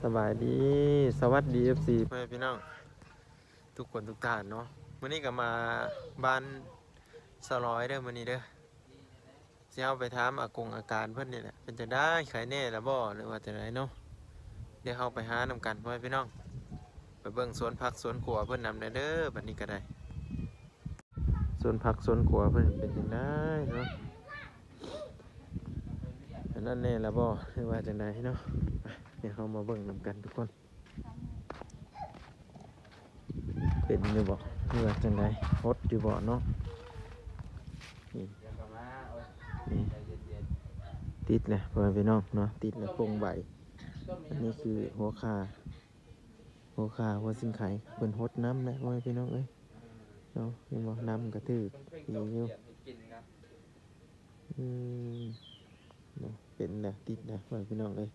ສະບາຍດີ ສະຫວັດດີ ເອັຟຊີ ພໍ່ແມ່ພີ່ນ້ອງທຸກຄົນທຸກທ່ານເນາະ. ມື້ນີ້ກໍມາບ້ານສາວລອຍເດີ ມື້ນີ້ເດີ ຊິເຮົາໄປຖາມອາກົງອາການເພິ່ນນີ້ແຫຼະ ເປັນຈັ່ງໃດ ໄຄແນ່ລະບໍ່ ຫຼືວ່າຈັ່ງໃດເນາະ. ດຽວເຮົາໄປຫານຳກັນ ພໍ່ແມ່ພີ່ນ້ອງ ໄປເບິ່ງສວນຜັກສວນຂົວເພິ່ນນຳແດ່ເດີ. ບັດນີ້ກໍໄດ້ ສວນຜັກສວນຂົວເພິ່ນເປັນຈັ່ງໃດເນາະ ອັນນັ້ນແນ່ລະບໍ່ ຫຼືວ່າຈັ່ງໃດເນາະ. ໄປ ດຽວເຮົາມາເບິ່ງນຳກັນທຸກຄົນ ເປັນຢູ່ບໍ່ ຫຼືວ່າຈັ່ງໃດ ຫົດຢູ່ບໍ່ເນາະ. ນີ້ ນີ້ ຕິດແລ້ວ ພໍ່ແມ່ພີ່ນ້ອງເນາະ ຕິດແລ້ວໂປ່ງໃບ. ອັນນີ້ຄືຫົວຂ່າ ຫົວຂ່າ ຫົວຊິງໄຄ ເພິ່ນຫົດນຳແຫຼະ ພໍ່ແມ່ພີ່ນ້ອງເອີຍເນາະ. ເຫັນບໍ່ ນຳກະຖືກດີຢູ່. ອືມ ເນາະ ເປັນແລ້ວ ຕິດແລ້ວ ພໍ່ແມ່ພີ່ນ້ອງເອີຍ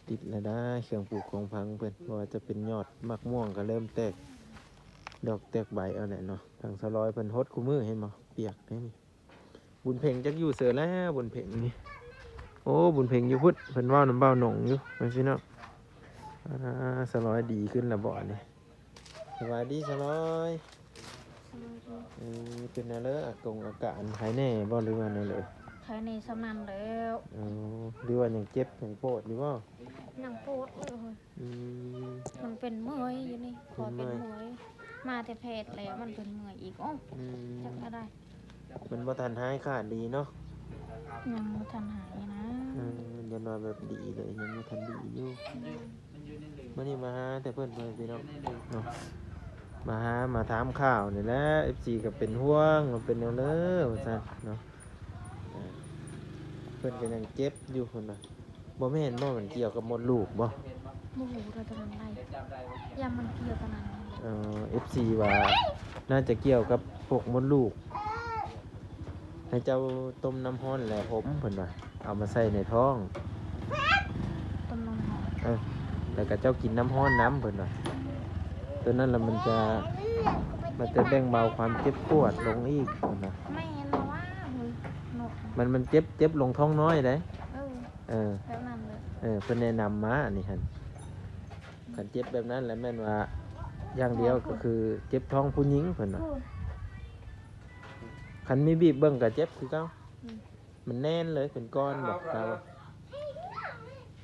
ຕິດແລ້ວໄດ໋. ເຄື່ອງປູກຂອງຝັງເພິ່ນ ບໍ່ວ່າຈະເປັນຍອດໝາກມ່ວງກໍເລີ່ມແຕກດອກແຕກໃບເອົາແຫຼະເນາະ. ທາງສາວລອຍເພິ່ນຫົດຄູ່ມື້ ເຫັນບໍ່ ປຽກເດ້ນີ້. ບຸນເພັງຈັກຢູ່ເສີແລ້ວ ບຸນເພັງນີ້. ໂອ້ ບຸນເພັງຢູ່ພຸ້ນ ເພິ່ນເວົ້ານຳບ່າວໜົງຢູ່ ພີ່ນ້ອງ. ອ່າ ສາວລອຍດີຂຶ້ນແລ້ວບໍ່ນີ້? ສະບາຍດີສາວລອຍ. ສະບາຍດີ. ເອີ ເປັນແນວໃດ ອາກົງອາການ ໄຄແນ່ບໍ່ ຫຼືວ່າແນວໃດ? ໄຄແນ່ສ່ຳນັ້ນແລ້ວ. ອໍ ຫຼືວ່າຍັງເຈັບຍັງປວດຢູ່ບໍ່? ຍັງປວດເລີຍ. ອືມ ມັນເປັນເມື່ອຍຢູ່ນີ້ ເປັນເມື່ອຍ ຂໍເປັນເມື່ອຍ ມາແຕ່ແພດແລ້ວມັນເປັນເມື່ອຍອີກ. ໂອ້ ອືມ ຈັກແນວໃດ ມັນບໍ່ທັນຫາຍຂາດດີເນາະ. ຍັງບໍ່ທັນຫາຍນະ. ເອີ ຍັງວ່າແບບດີເລີຍ ຍັງບໍ່ທັນດີຢູ່. ອືມ ມື້ນີ້ມາຫາແຕ່ເພິ່ນ ພີ່ນ້ອງເນາະ ມາຫາມາຖາມຂ່າວນີ້ແຫຼະ. ເອັຟຊີກໍເປັນຫ່ວງວ່າເປັນແນວໃດວ່າຊັ້ນເນາະ. ເອີ ເພິ່ນກໍຍັງເຈັບຢູ່ເພິ່ນວ່າ. ບໍ່ແມ່ນບໍ່ ມັນກ່ຽວກັບມົດລູກບໍ່? ບໍ່ຮູ້ເທື່ອ ໂຕນັ້ນໄດ໋ ຢ້ານມັນກ່ຽວໂຕນັ້ນ. ເອີ ເອັຟຊີວ່າໜ້າຈະກ່ຽວກັບພວກມົດລູກ. ໃຫ້ເຈົ້າຕົ້ມນ້ຳຮ້ອນແລະຫົມ ເພິ່ນວ່າ ເອົາມາໃສ່ໃນທ້ອງ ຕົ້ມນ້ຳຮ້ອນ. ເອີ ແລ້ວກໍເຈົ້າກິນນ້ຳຮ້ອນນຳ ເພິ່ນວ່າ. ໂຕນັ້ນລະມັນຈະ ມັນຈະແບ່ງເບົາຄວາມເຈັບປວດລົງອີກ ເພິ່ນວ່າ. ແມ່ນບໍ່ວ່າ ເນາະ ມັນ ມັນເຈັບ ເຈັບລົງທ້ອງນ້ອຍເດ້. ເອີ ເອີ ແບບນັ້ນເລີຍ. ເອີ ເພິ່ນແນະນຳມາອັນນີ້ຫັ້ນ. ຄັນເຈັບແບບນັ້ນແລ້ວແມ່ນວ່າຢ່າງດຽວກໍຄືເຈັບທ້ອງຜູ້ຍິງ ເພິ່ນວ່າ. ໂອ້ ຄັນມີບີບເບິ່ງກໍເຈັບຄືເກົ່າ. ອືມ ມັນແໜ້ນເລີຍ ເປັນກ້ອນບໍ່? ແລ້ວ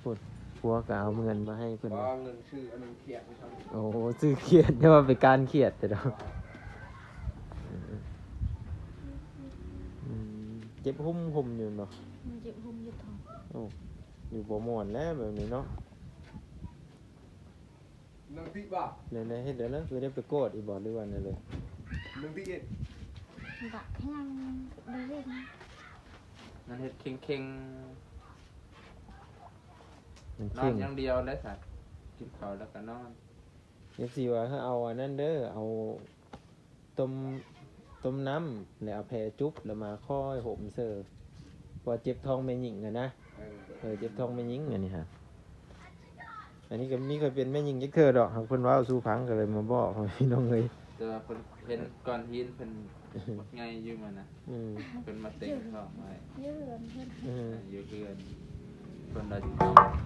ພຸ້ນ ຜົວກໍເອົາເງິນມາໃຫ້ເພິ່ນ. ບໍ່ ເງິນຊື້ອັນນັ້ນຂຽດ. ໂອ້ ຊື້ຂຽດ ແຕ່ວ່າໄປການຂຽດແຕ່ດອກ. ອືມ ເຈັບຫຸ້ມໆຢູ່ແມ່ນບໍ່? ມັນເຈັບຫຸ້ມຢູ່ທ້ອງ. ໂອ້ ຢູ່ບໍ່ມ່ວນແລ້ວແບບນີ້ເນາະ. ໜຶ່ງຕິບໍ່? ແນວໃດ ເຮັດແລ້ວນະ ຄືໄດ້ໄປກວດອີກບໍ່ ຫຼືວ່າແນວໃດ? ໜຶ່ງຕິເອງ ບະຍັງບໍ່ເຫັນ. ມັນເຮັດເຄັ່ງໆ ມັນເຄັ່ງ ນອນຢ່າງດຽວເລີຍຊະ ກິນເຂົ້າແລ້ວກໍນອນ. ເອັຟຊີວ່າໃຫ້ເອົາອັນນັ້ນເດີ ເອົາ ຕົ້ມ ຕົ້ມນ້ຳ ແລ້ວເອົາແພຈຸບ ແລ້ວມາຄ່ອຍຫົມເສີ ເພາະວ່າເຈັບທ້ອງແມ່ຍິງຫັ້ນນະ. ເອີ ເອີ ເຈັບທ້ອງແມ່ຍິງອັນນີ້ຫະ. ອັນນີ້ກໍມີ ເຄີຍເປັນແມ່ຍິງຈັກເທື່ອດອກ ຫາກເພິ່ນເວົ້າສູ່ຟັງ ກໍເລີຍມາບອກ ພີ່ນ້ອງເອີຍ. ແຕ່ວ່າເພິ່ນເຫັນກ້ອນຫີນເພິ່ນບັກໃຫຍ່ຢູ່ມື້ນະ. ອືມ ເພິ່ນມາເຕັງທ້ອງໄວ້ ຢູ່ເຮືອນເພິ່ນ. ເອີ ຢູ່ເຮືອນ ເພິ່ນວ່າ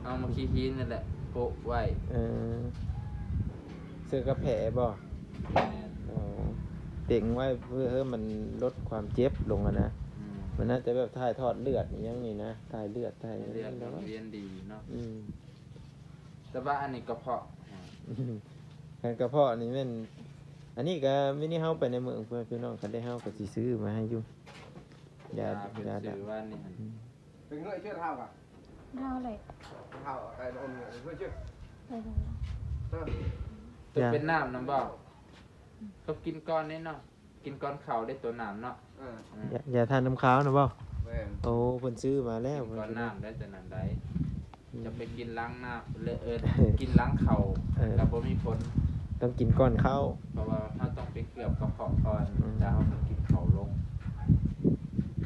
ເອົາໝາກຂີ້ຫີນນີ້ແຫຼະໂປະໄວ້. ເອີ ເສື້ອກັບແຜບໍ່? ແມ່ນ. ອໍ ເຕັງໄວ້ເພື່ອໃຫ້ມັນລົດຄວາມເຈັບລົງຫັ້ນນະ. ອືມ ມັນໜ້າຈະແບບຖ່າຍທອດເລືອດອີ່ຫຍັງນີ້ນະ ຖ່າຍເລືອດ ຖ່າຍ ໃຫ້ເລືອດມັນວຽນດີເນາະ. ອືມ ແຕ່ວ່າອັນນີ້ກະເພາະ ຄັນກະເພາະນີ້ແມ່ນ ອັນນີ້ກະມື້ນີ້ເຮົາໄປໃນເມືອງ ພີ່ນ້ອງ ຄັນໄດ້ເຮົາກະຊິຊື້ມາໃຫ້ຢູ່. ຢາ ຢາເພິ່ນ ຢາດັບ ຊື້ວ່ານີ້ຫັ້ນ. ອືມ ເປັນເງີຍເຊື່ອເຮົາກະ ເຮົາແຫຼະ ເຮົາໄດ້ໂອນເງີຍເພື່ອເຊື່ອ ໄດ້ໂອນ. ເອີ ຈະເປັນນ້ຳນຳບໍ່? ກໍກິນກ່ອນເດ້ເນາະ ກິນກ່ອນເຂົ້າເດ້ ໂຕນ້ຳເນາະ. ເອີ ເອີ ຢາ ຢາທານນ້ຳຄາວນະບໍ່? ແມ່ນ. ໂອ້ ເພິ່ນຊື້ມາແລ້ວ ກິນກ່ອນນ້ຳໄດ້ ໂຕນັ້ນໄດ້. ອືມ ຈະໄປກິນຫຼັງນ້ຳ ເອີ ກິນຫຼັງເຂົ້າ ເອີ ກໍບໍ່ມີຜົນ ຕ້ອງກິນກ່ອນເຂົ້າ ເພາະວ່າເຮົາຕ້ອງໄປເກືອບກະເພາະກ່ອນ. ອືມ ແລ້ວເຮົາກໍກິນເຂົ້າລົງ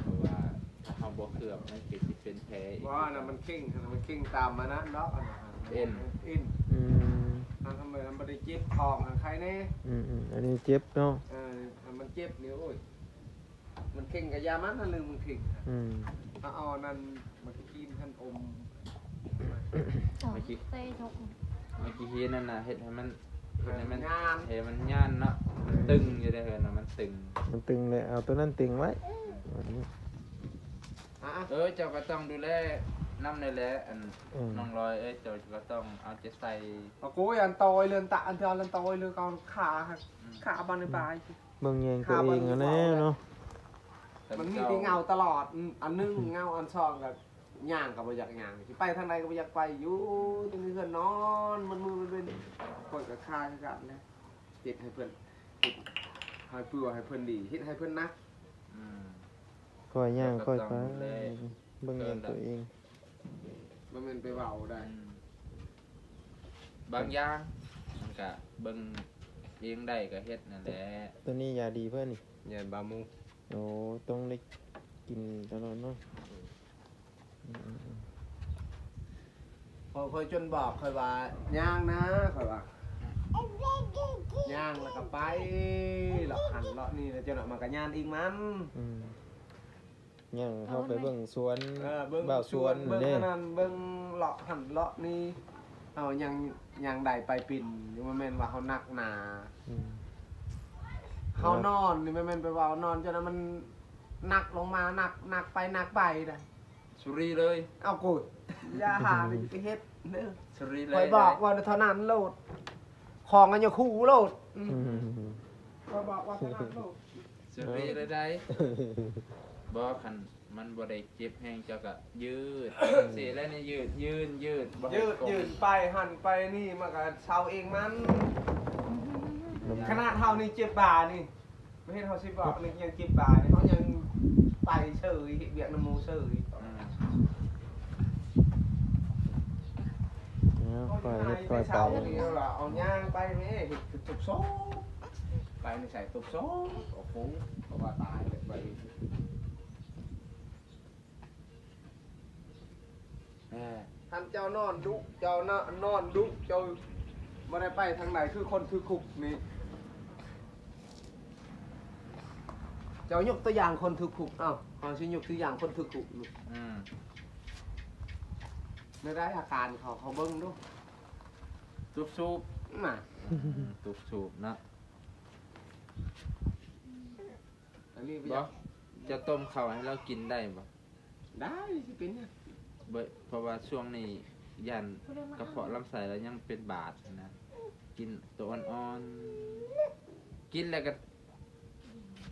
ເພາະວ່າ ຖ້າເຮົາບໍ່ເກືອບ ມັນກໍຊິເປັນແຜອີກ. ບໍ່ ອັນນັ້ນມັນເຄັ່ງ ອັນນັ້ນມັນເຄັ່ງຕາມອັນນັ້ນດອກ ອັນນັ້ນຫັ້ນ ເອັນ ເອັນ. ອືມ ອັນນັ້ນມັນບໍ່ໄດ້ເຈັບທ້ອງ ອັນໄຄແນ່. ອືມໆ ອັນນີ້ເຈັບເນາະ. ເອີ ອັນມັນເຈັບນີ້ ໂອ້ຍ ມັນເຄັ່ງກະຢ່າມັນ ອັນເລື່ອງມັນເຄັ່ງ. ອືມ ເອົາ ເອົາອັນນັ້ນ ໝາກຂີ້ຫີນຫັ້ນອົມ ເອົາ ເມື່ອກີ້ ເຕະຈົກ ເມື່ອກີ້ເຫັນນັ້ນນະ ເຮັດໃຫ້ມັນ ເຮັດໃຫ້ມັນ ໃຫ້ມັນຍານເນາະ ມັນຕຶງຢູ່ໃນເຮືອນນະ ມັນຕຶງ ມັນຕຶງແລ້ວ ເອົາໂຕນັ້ນຕຶງໄວ້ ອືມ ເອີ ເຈົ້າກໍຕ້ອງດູແລນຳແດ່ແຫຼະ ອັນ ອືມ ນ້ອງລອຍເອີຍ ເຈົ້າກໍຕ້ອງເອົາໃຈໃສ່ ໂອ້ຍ ອັນຕອຍເລີນຕະ ອັນທີ່ອັນຕອຍເລີນກອງຂາ ອືມ ຂາບານບາຍ ເບິ່ງແຍງຕົວເອງຫັ້ນແຫຼະເນາະ ມັນມີແຕ່ເຫງົາຕະຫຼອດ ອືມ ອັນໜຶ່ງເຫງົາ ອັນສອງກໍຍ່າງກໍບໍ່ຢາກຍ່າງ ຊິໄປທາງໃດກໍບໍ່ຢາກໄປ ຢູ່ແຕ່ໃນເຮືອນນອນ ມັນມືມັນເວັນ ຂ້ອຍກໍຄາຄືກັນແຫຼະ ເຮັດໃຫ້ເພິ່ນ ເຮັດໃຫ້ເພື່ອໃຫ້ເພິ່ນດີ ເຮັດໃຫ້ເພິ່ນໜັກ ອືມ ຄ່ອຍຍ່າງຄ່ອຍໄປ ເບິ່ງແຍງຕົວເອງ ບໍ່ແມ່ນໄປເວົ້າໄດ້ ອືມ ບາງຢ່າງມັນກະເບິ່ງເອງໄດ້ກະເຮັດນັ້ນແຫຼະ ໂຕນີ້ຢາດີເພິ່ນນີ້ ຢາບາມູ ໂອ້ ຕ້ອງໄດ້ກິນຕະຫຼອດເນາະ ອືມ ອືມ ຂ້ອຍ ຂ້ອຍຈົນບອກ ຂ້ອຍວ່າຍ່າງນະ ຂ້ອຍວ່າ ຍ່າງແລ້ວກໍໄປ ເລາະຫັ້ນເລາະນີ້ ແລ້ວເຈົ້ານະມັນກໍຍ່າງອີງມັນ ອືມ ຍ່າງເຮົາໄປເບິ່ງສວນ ເອີ ເບິ່ງບ່າວສວນ ເບິ່ງອັນນັ້ນ ເບິ່ງເລາະຫັ້ນເລາະນີ້ ເຮົາຍັງ ຍັງໄດ້ໄປປິ່ນຢູ່ ບໍ່ແມ່ນວ່າເຮົາໜັກໜາ ອືມ ເຮົານອນນີ້ ບໍ່ແມ່ນໄປເວົ້ານອນ ເຈົ້ານະມັນໜັກລົງມາ ໜັກ ໜັກໄປ ໜັກໄປໄດ໋ ສຸຣີເລີຍ ເອົາໂກດ ຢ່າຫາໄປເຮັດເດີ ສຸຣີເລີຍ ຂ້ອຍບອກວ່າເທົ່ານັ້ນໂລດ ຂອງອັນຍາຄູໂລດ ອືມ ອືມ ຂ້ອຍບອກວ່າເທົ່ານັ້ນໂລດ ສຸຣີເລີຍໄດ໋ ບໍ່ ຄັນມັນບໍ່ໄດ້ເຈັບແຮງ ເຈົ້າກະຢືດ ຊີ້ແລ້ວນີ້ ຢືດ ຢືນ ຢືດ ບໍ່ໃຫ້ກົ້ມ ຢືດ ຢືນໄປຫັ້ນໄປນີ້ ມັນກະເຊົາເອງມັນ ຂະໜາດເຮົານີ້ເຈັບບ່ານີ້ ບໍ່ເຫັນເຮົາຊິບອກນີ້ ຍັງເຈັບບ່ານີ້ ເຮົາຍັງໄປເສີຍ ເຮັດວຽກນຳໝູ່ເສີຍ ອືມ ເອົາ ຄ່ອຍເຮັດຄ່ອຍໄປ ເອົາຍ່າງໄປແມ້ ເຮັດຄືຕຸບໂຊ ໄປນີ້ໃສ່ຕຸບໂຊ ໂອ້ໂຫ ເຂົາວ່າຕາຍແລ້ວໄປ ເອີ ຄັນເຈົ້ານອນດຸ ເຈົ້ານະ ນອນດຸ ເຈົ້າບໍ່ໄດ້ໄປທາງໃດ ຄືຄົນຖືກຄຸກນີ້ ເຈົ້າຍົກຕົວຢ່າງຄົນຖືກຄຸກ ເອົ້າ ເຮົາຊິຍົກຕົວຢ່າງຄົນຖືກຄຸກນີ້ ອືມ ແນວໃດອາການເຂົາ ເຂົາເບິ່ງດູ ຕຸບສູບ ນະ ອືມ ຕຸບສູບເນາະ ອັນນີ້ບໍ່ ບໍ່ຢາກ ຈະຕົ້ມເຂົ້າໃຫ້ລາວກິນໄດ້ບໍ່? ໄດ້ ຊິເປັນຫຍັງ ບໍ່ ເພາະວ່າຊ່ວງນີ້ຢ້ານກະເພາະລຳໄສ້ລາວຍັງເປັນບາດຫັ້ນນະ ກິນໂຕອ່ອນໆ ກິນແລ້ວກະ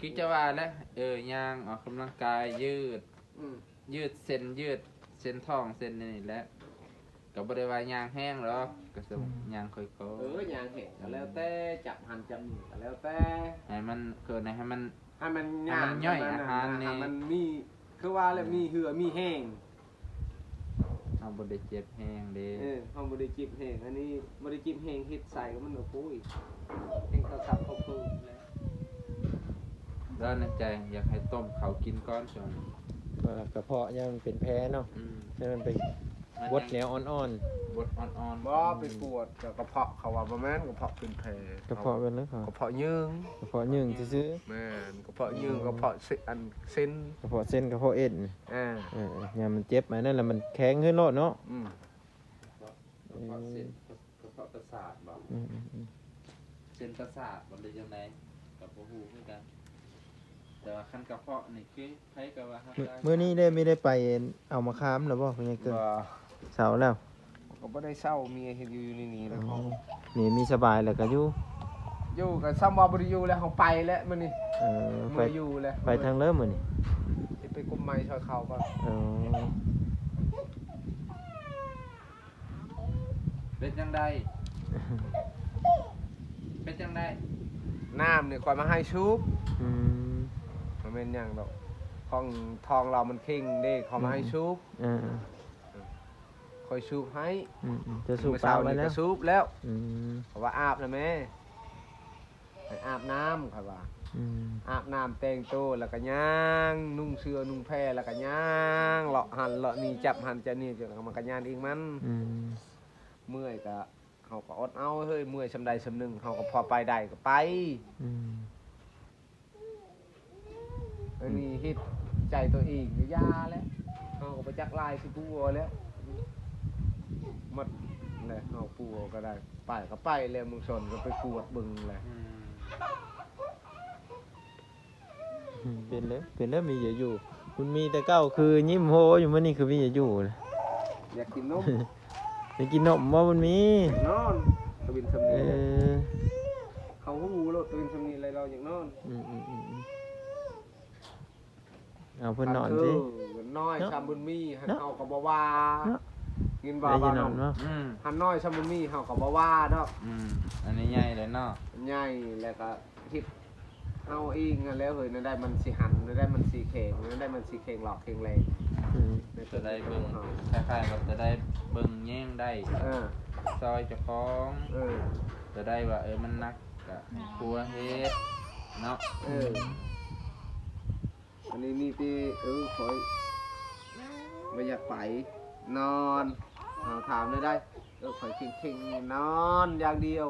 ຄືຈະວ່າແຫຼະ ເອີ ຍ່າງອອກກຳລັງກາຍ ຢືດ ອືມ ຢືດເສັ້ນ ຢືດເສັ້ນທ້ອງເສັ້ນນີ້ແຫຼະ ກໍບໍ່ໄດ້ວ່າຍ່າງແຮງດອກ ກໍສ່ຳ ອືມ ຍ່າງຄ່ອຍໆ ເອີ ຍ່າງແຮງກໍແລ້ວແຕ່ ຈັບຫັ້ນຈັບນີ້ກໍແລ້ວແຕ່ ໃຫ້ມັນ ເອີ້ນໃຫ້ມັນ ໃຫ້ມັນ ໃຫ້ມັນຍ່ອຍອາຫານນີ້ ໃຫ້ມັນມີ ຄືວ່າແຫຼະ ອືມ ມີເຫື່ອມີແຮງ ເຮົາບໍ່ໄດ້ເຈັບແຮງເດ້ ເອີ ເຮົາບໍ່ໄດ້ເຈັບແຮງ ອັນນີ້ບໍ່ໄດ້ເຈັບແຮງ ເຮັດໃສ່ກໍມັນ ໂອ້ຍ ແຮງເຂົ້າສັບເຂົ້າເພີງແລ້ວ ແລ້ວໃນໃຈຢາກໃຫ້ຕົ້ມເຂົ້າກິນກ່ອນຊ່ວງນີ້ ວ່າກະເພາະຍັງເປັນແຜເນາະ ອືມ ໃຫ້ມັນໄປ ມັນ ບົດແນວອ່ອນໆ ບົດອ່ອນໆ ບໍ່ ອືມ ໄປກວດກະເພາະ ເຂົາວ່າບໍ່ແມ່ນກະເພາະເປັນແຜ ກະເພາະເປັນຫຍັງ ກະເພາະຍືງ ກະເພາະຍືງຊື່ໆ ແມ່ນ ກະເພາະຍືງ ອືມ ກະເພາະເສັ້ນ ອັນເສັ້ນ ກະເພາະເສັ້ນ ກະເພາະເອັນ ອ່າ ເອີ ຍາມມັນເຈັບອັນນັ້ນລະມັນແຂງຂຶ້ນໂລດເນາະ ອືມ ກະເພາະເສັ້ນ ອືມ ກະເພາະປະສາດບໍ ອືມໆໆ ເສັ້ນປະສາດບໍ ຫຼືຈັ່ງໃດ ກະບໍ່ຮູ້ຄືກັນ ແຕ່ວ່າຄັນກະເພາະນີ້ຄື ໃຜກໍວ່າຮັກ ມື້ ມື້ນີ້ໄດ້ ມີໄດ້ໄປເອົາມະຂາມແລ້ວບໍ່ ພໍ່ໃຫຍ່ເກີດ? ບໍ່ ເຊົາແລ້ວ ກໍບໍ່ໄດ້ເຊົາ ເມຍເຮັດຢູ່ ຢູ່ໃນນີ້ແລ້ວ ອໍ ນີ້ມີສະບາຍແລ້ວກໍຢູ່ ຢູ່ກໍສ່ຳວ່າບໍ່ໄດ້ຢູ່ແລ້ວ ເຮົາໄປແລ້ວມື້ນີ້ ເອີ ໄປ ບໍ່ໄດ້ຢູ່ແລ້ວ ໄປທາງເລີມື້ນີ້ ຊິໄປກົມໄມ້ຊ່ອຍເຂົາກ່ອນ ເອີ. ເປັນຈັ່ງໃດ? ເປັນຈັ່ງໃດ? ນ້ຳນີ້ຂ້ອຍມາໃຫ້ສູບ ອືມ ບໍ່ແມ່ນຫຍັງດອກ ຂອງທອງລາວມັນເຄັ່ງເດ້ ເຂົາມາໃຫ້ ອືມ ສູບ ເອີ ຂ້ອຍສູບໃຫ້ ອືມໆ ຈະສູບ ມື້ເຊົ້ານີ້ກໍສູບແລ້ວ ອືມ ເພາະວ່າອາບແລ້ວແມ້ ໃຫ້ອາບນ້ຳ ຂ້ອຍວ່າ ອືມ ອາບນ້ຳແຕ່ງໂຕ ແລ້ວກໍຍ່າງ ນຸ່ງເສື້ອນຸ່ງແພ ແລ້ວກໍຍ່າງ ເລາະຫັ້ນເລາະນີ້ ຈັບຫັ້ນຈັບນີ້ ມັນກໍຍ່າງເອງມັນ ອືມ ເມື່ອຍກໍ ເຮົາກໍອົດເອົາເຮີ້ຍ ເມື່ອຍສ່ຳໃດສ່ຳໜຶ່ງ ເຮົາກໍພໍໄປໄດ້ກໍໄປ ອືມ ອັນນີ້ເຮັດໃຈຕົວເອງ ຢ່າແຫຼະ ເຮົາກໍບໍ່ຈັກຫຼາຍຊິກົວແລ້ວ ປູເອົາກໍໄດ້ ໄປກໍໄປແລ້ວ ເມືອງຊົນກໍໄປກວດເບິ່ງແຫຼະ. ອືມ ເປັນເລີຍ ເປັນເລີຍ ມີເຢຍຢູ່ ບຸນມີແຕ່ເກົ່າຄືຍິ້ມໂຮຢູ່ ມື້ນີ້ຄືມີເຢຍຢູ່. ຢາກກິນນົມ ຢາກກິນນົມບໍ່ບຸນມີ? ນອນ ຕະເວັນຊ່ຳນີ້ ເອີ ເຂົາຮູ້ໂລດ ຕະເວັນຊ່ຳນີ້ແລ້ວ ລາວຢາກນອນ. ອືມໆໆໆ ເອົາເພິ່ນນອນຊິ ຄັນຄືນ້ອຍ ເນາະ ຊ່ຳບຸນມີ ເນາະ ເຮົາກໍບໍ່ວ່າ ເນາະ ຍິນວ່າ ໄດ້ຍິນ ວ່ານ້ອງ ເນາະ ອືມ ຄັນນ້ອຍຊ່ຳບຸນມີ ເຮົາກໍບໍ່ວ່າດອກ. ອືມ ອັນນີ້ໃຫຍ່ແລ້ວເນາະ ໃຫຍ່ແລ້ວກໍເຮັດເຮົາເອງຫັ້ນແຫຼະເຮີ້ຍ ແນວໃດມັນຊິຫັນ ແນວໃດມັນຊິແຂງ ແນວໃດມັນຊິແຂງຫຼອກແຂງແລງ. ອືມ ແນວ ຕົວໃດເບິ່ງ ເຮົາ ຄ້າຍໆວ່າຕົວໃດເບິ່ງແຍງໄດ້ ເອີ ຊ່ອຍເຈົ້າຂອງ ເອີ ຕົວໃດວ່າ ເອີ ມັນໜັກ ກະໃຫ້ຄົວເຮັດເນາະ. ເອີ ອືມ ອັນນີ້ມີແຕ່ ເອີ ຂ້ອຍບໍ່ຢາກໄປ ນອນ ເຮົາຖາມໄດ້ ເອີ ຂ້ອຍເຄັ່ງໆ ນອນຢ່າງດຽວ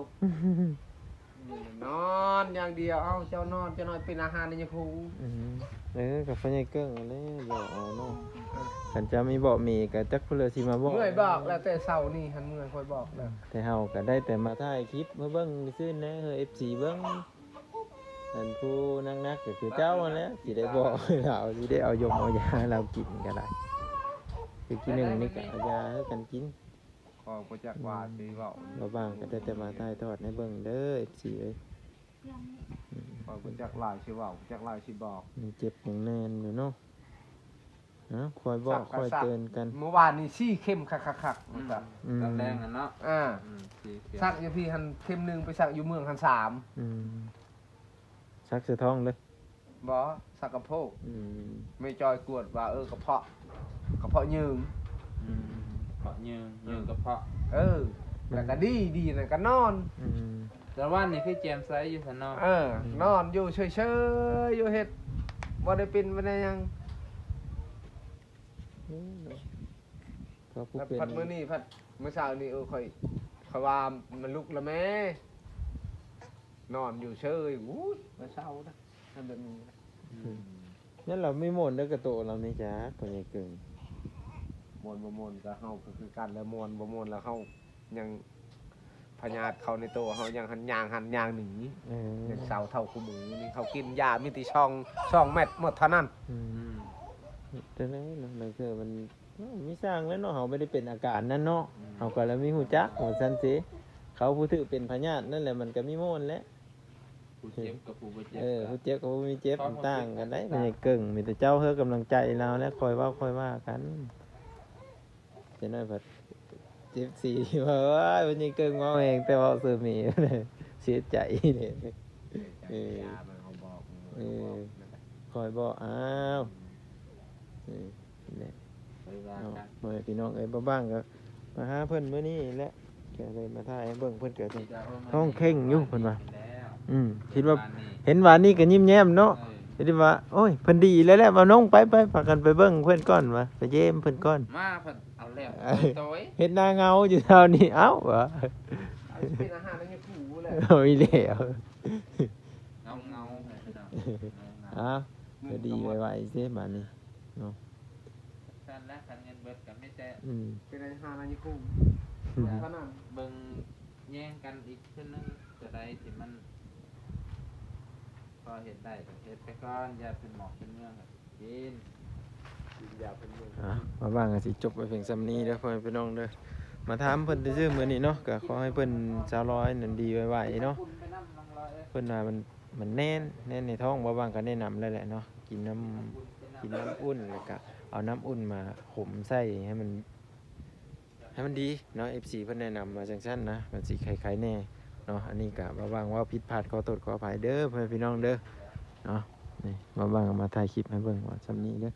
ນອນຢ່າງດຽວ. ເອົ້າ ເຈົ້ານອນ ເຈົ້ານອນເປັນອາຫານໃນຍາຄູ. ອືມ ເອີ ກໍພໍ່ໃຫຍ່ເກິ່ງຫັ້ນແຫຼະ ບອກເອົາເນາະ. ເອີ ຄັນເຈົ້າມີບອກເມກໍຈັກຜູ້ເລີຊິມາບອກ. ເມື່ອຍບອກແລ້ວ ແຕ່ເຊົ້ານີ້ຫັ້ນເມື່ອຍ ຂ້ອຍບອກແລ້ວ. ແຕ່ເຮົາກໍໄດ້ແຕ່ມາຖ່າຍຄລິບມາເບິ່ງຊື່ໆ ໃຫ້ເອັຟຊີເບິ່ງ ອັນຜູ້ໜັກໆ ກໍຄືເຈົ້າຫັ້ນແຫຼະ ຊິໄດ້ບອກລາວ ຊິໄດ້ເອົາຢົມເອົາຢາໃຫ້ລາວກິນກໍໄດ້. ຄືກີໜຶ່ງນີ້ກໍເອົາຢາໃຫ້ກັນກິນ. ຂ້ອຍບໍ່ຈັກວ່າຊິເວົ້າ ອືມ ບໍ່ບາງກໍໄດ້ແຕ່ມາຖ່າຍທອດໃຫ້ເບິ່ງເດີ ເອັຟຊີເອີຍ. ອືມ ຂ້ອຍບໍ່ຈັກຫຼາຍຊິເວົ້າ ບໍ່ຈັກຫຼາຍຊິບອກ. ມັນເຈັບຍັງແໜ້ນຢູ່ເນາະ. ເອົ້າ ຄ່ອຍບອກຄ່ອຍເຕືອນກັນ. ເມື່ອວານນີ້ສີ່ເຂັມຄັກໆໆ ອືມ ຕອນແລງຫັ້ນເນາະ. ເອີ ອືມ ສີ່ເຂັມ ສັກຢູ່ພີ້ຫັ້ນເຂັມໜຶ່ງ ໄປສັກຢູ່ເມືອງຫັ້ນສາມ. ອືມ ສັກໃສ່ທ້ອງເລີຍ? ບໍ່ ສັກກະໂພກ. ອືມ ແມ່ຈອຍກວດວ່າ ເອີ ກະເພາະ ກະເພາະຍືງ. ອືມ ກະເພາະຍືງ ຍືງກະເພາະ. ເອີ ແລ້ວກະດີ ດີນັ້ນກະນອນ. ອືມ ແຕ່ວານນີ້ຄືແຈ່ມໃສຢູ່ຊັ້ນເນາະ. ເອີ ອືມ ນອນຢູ່ເຊີຍໆ ຢູ່ ເຮັດບໍ່ໄດ້ເປັນບໍ່ໄດ້ຫຍັງ. ອືມ ເພາະຜູ້ເປັນ ແລ້ວພັດມື້ນີ້ພັດ ມື້ເຊົ້ານີ້ ເອີ ຂ້ອຍ ຂ້ອຍວ່າມັນລຸກແລ້ວແມ້ ນອນຢູ່ເຊີຍ. ໂອ້ຍ ມາເຊົານະ ທຳແບບນີ້ນະ. ອືມ ນັ້ນລາວມີມ່ວນເດີກະໂຕລາວນີ້ຈັກ ພໍ່ໃຫຍ່ເກິ່ງ. ມ່ວນບໍ່ມ່ວນກໍເຮົາກໍຄືກັນແຫຼະ ມ່ວນບໍ່ມ່ວນແລ້ວເຮົາຍັງ ພະຍາດເຂົ້າໃນໂຕເຮົາ ຍັງຫັ້ນຍ່າງຫັ້ນຍ່າງໜີ. ເອີ ຍັງເຊົາເທົ່າຄູ່ມື້ນີ້ ເຮົາກິນຢາມີແຕ່ສອງ ສອງເມັດໝົດເທົ່ານັ້ນ. ອືມ ອືມ ຈັ່ງໃດເນາະ ລາງເທື່ອມັນ ເອີ ມີຊ່າງແຫຼະເນາະ ເຮົາບໍ່ໄດ້ເປັນອາການນັ້ນເນາະ. ອືມ ເຮົາກໍລະມີຮູ້ຈັກວ່າຊັ້ນຊິ ເຂົາຜູ້ຖືກເປັນພະຍາດນັ້ນແຫຼະ ມັນກໍມີມ່ວນແຫຼະ. ຜູ້ເຈັບກັບຜູ້ບໍ່ເຈັບ ເອີ ກໍ ຜູ້ເຈັບກັບຜູ້ມີເຈັບ ມັນຕ່າງກັນໄດ໋. ມັນຍັງເກິ່ງ ມີແຕ່ເຈົ້າໃຫ້ກຳລັງໃຈລາວແຫຼະ ຄ່ອຍເວົ້າຄ່ອຍວ່າກັນ. ຈັກໜ້ອຍພັດ ເອັຟຊີ ວ່າ ໂອ້ຍ ມັນຍັງເກິ່ງເວົ້າແຮງ ແຕ່ເວົ້າເຊີເມ ເສຍໃຈເດ້. ເອີ ເອີ ຂ້ອຍບອກ ອ້າວ ເອີ ນີ້ແຫຼະ ເອົາ ພໍ່ແມ່ພີ່ນ້ອງເອີຍ ບໍ່ບາງກໍມາຫາເພິ່ນມື້ນີ້ແຫຼະ ກໍເລີຍມາຖ່າຍໃຫ້ເບິ່ງ. ເພິ່ນກໍທ້ອງເຄັ່ງຢູ່ ເພິ່ນວ່າ. ອືມ ຄິດວ່າ ເຫັນວານນີ້ກໍຍິ້ມແຍ້ມເນາະ. ເອີ ຄິດວ່າ ໂອ້ຍ ເພິ່ນດີແລ້ວແຫຼະ ວ່ານ້ອງ ໄປ ໄປ ພາກັນໄປເບິ່ງເພິ່ນກ່ອນ ວ່າໄປຢ້ຽມເພິ່ນກ່ອນ. ມາເພິ່ນເອົາແລ້ວ ເອີ ໂຕຍ ເຮັດໜ້າເຫງົາຢູ່ແຖວນີ້ ເອົ້າ ວ່າ ເອົາ ຊິເປັນອາຫານໃນຍາຄູແຫຼະ ເອົາອີກແລ້ວ ເຫງົາໆ ເອີ ເຫງົາໆ. ອ້າວ ກໍດີໄວໆ ເດ້ບາດນີ້ເນາະ. ຊັ້ນແຫຼະ ຄັນເງິນເບິດກໍມີແຕ່ ອືມ ເປັນອາຫານໃນຍາຄູ ອືມ ເທົ່ານັ້ນ. ເບິ່ງແຍງກັນອີກເທື່ອໜຶ່ງ ຕົວໃດທີ່ມັນພໍເຮັດໄດ້ກໍເຮັດໄປກ່ອນ ຢາເປັນໝອກເປັນເມືອງ ກິນ ກິນຢາເພິ່ນເບິ່ງ. ອ່າ ວ່າວ່າງກໍຊິຈົບໄວ້ພຽງສ່ຳນີ້ເດີ ພໍ່ແມ່ພີ່ນ້ອງເດີ ມາຖາມເພິ່ນຊື່ໆ ມື້ນີ້ເນາະ. ກໍຂໍໃຫ້ເພິ່ນ ຊາວລອຍ ນັ້ນດີໄວໆເນາະ. ເພິ່ນວ່າມັນ ມັນແໜ້ນ ແໜ້ນໃນທ້ອງ ວ່າວ່າງກໍແນະນຳແລ້ວແຫຼະເນາະ ກິນນ້ຳ ກິນນ້ຳອຸ່ນ ແລ້ວກໍເອົານ້ຳອຸ່ນມາຂົມໃສ່ໃຫ້ມັນ ໃຫ້ມັນດີເນາະ. ເອັຟຊີ ເພິ່ນແນະນຳມາຈັ່ງຊັ້ນນະ ມັນຊິໄຄໆແດ່ເນາະ. ອັນນີ້ກໍວ່າວ່າງເວົ້າຜິດພາດ ຂໍໂທດຂໍອະໄພເດີ ພໍ່ແມ່ພີ່ນ້ອງເດີເນາະ. ນີ້ ວ່າວ່າງເອົາມາຖ່າຍຄລິບໃຫ້ເບິ່ງວ່າສ່ຳນີ້ເດີ.